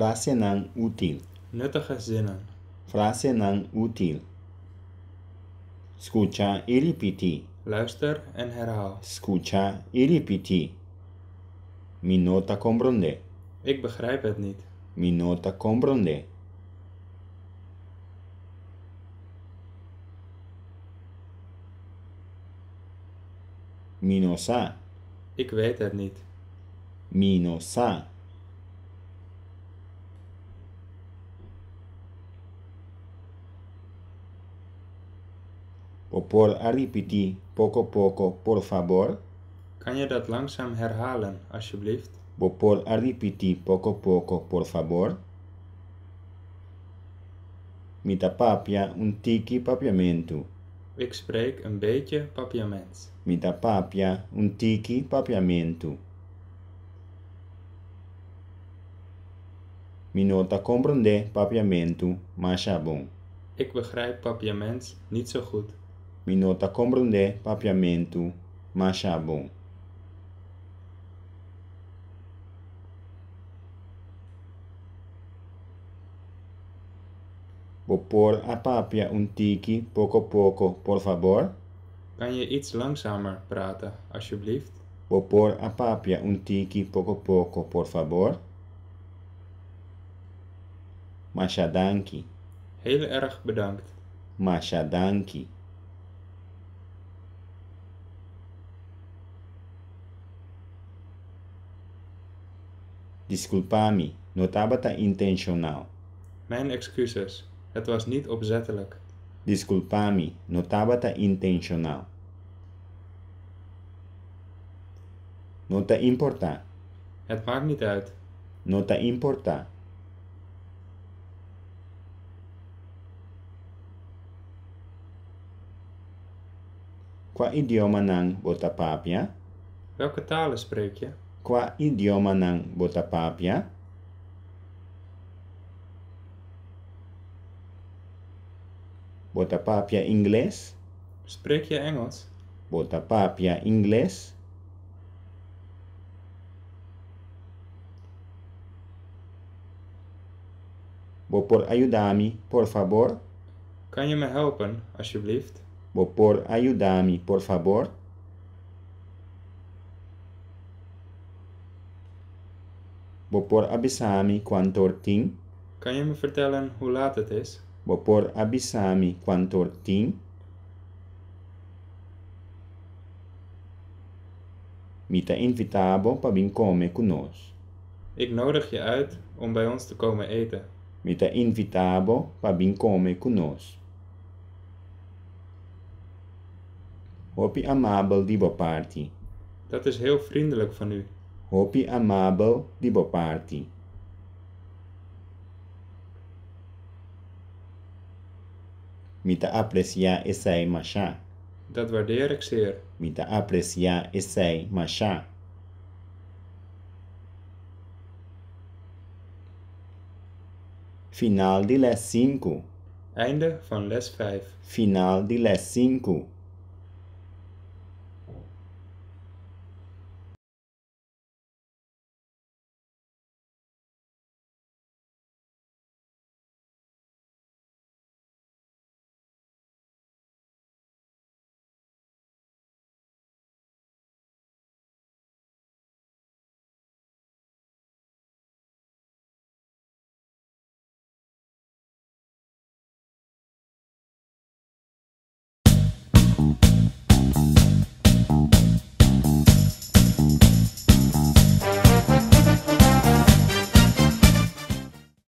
Frasenan útil. Nuttige zinnen. Frasenan útil. Skucha i ripití. Luister en herhaal. Skucha i ripití. Mi no ta komprondé. Ik begrijp het niet. Mi no ta komprondé. Mi no sa. Ik weet het niet. Mi no sa. Bo por a ripití poko poko, por fabor? Kan je dat langzaam herhalen, alsjeblieft? Bo por a ripití poko poko, por fabor? Mi ta papia un tiki papiamentu. Ik spreek een beetje Papiaments. Mi ta papia un tiki papiamentu. Mi no ta komprondé papiamentu masha bon. Ik begrijp Papiaments niet zo goed. Mi no ta komprondé papiamentu masha bon. Bo por a papia un tiki poko poko, por fabor? Kan je iets langzamer praten, alsjeblieft? Bo por a papia un tiki poko poko, por fabor? Masha danki. Heel erg bedankt. Masha danki. Diskulpa mi, no tabata intenshonal. Mijn excuses, het was niet opzettelijk. Diskulpa mi, no tabata intenshonal. No ta importá. Het maakt niet uit. No ta importá. Kua idiomanan bo ta papia? Welke talen spreek je? Kua idiomanan bo ta papia? Bo ta papia ingles? Spreek je Engels? Bo ta papia ingles? Bo por a yuda mi, por fabor? Kan je me helpen, alsjeblieft? Bo por a yuda mi, por fabor? Bo por a bisa mi kuant'or tin? Kan je me vertellen hoe laat het is? Bo por a bisa mi kuant'or tin? Mi ta invitá bo pa bin kome ku nos. Ik nodig je uit om bij ons te komen eten. Mi ta invitá bo pa bin kome ku nos. Hopi amabel di bo parti. Dat is heel vriendelijk van u. Hopi amabel di bo parti. Mi ta apresiá esei mashá. Dat waardeer ik zeer. Mi ta apresiá esei mashá. Final di lès sinku. Einde van les vijf. Final di lès sinku.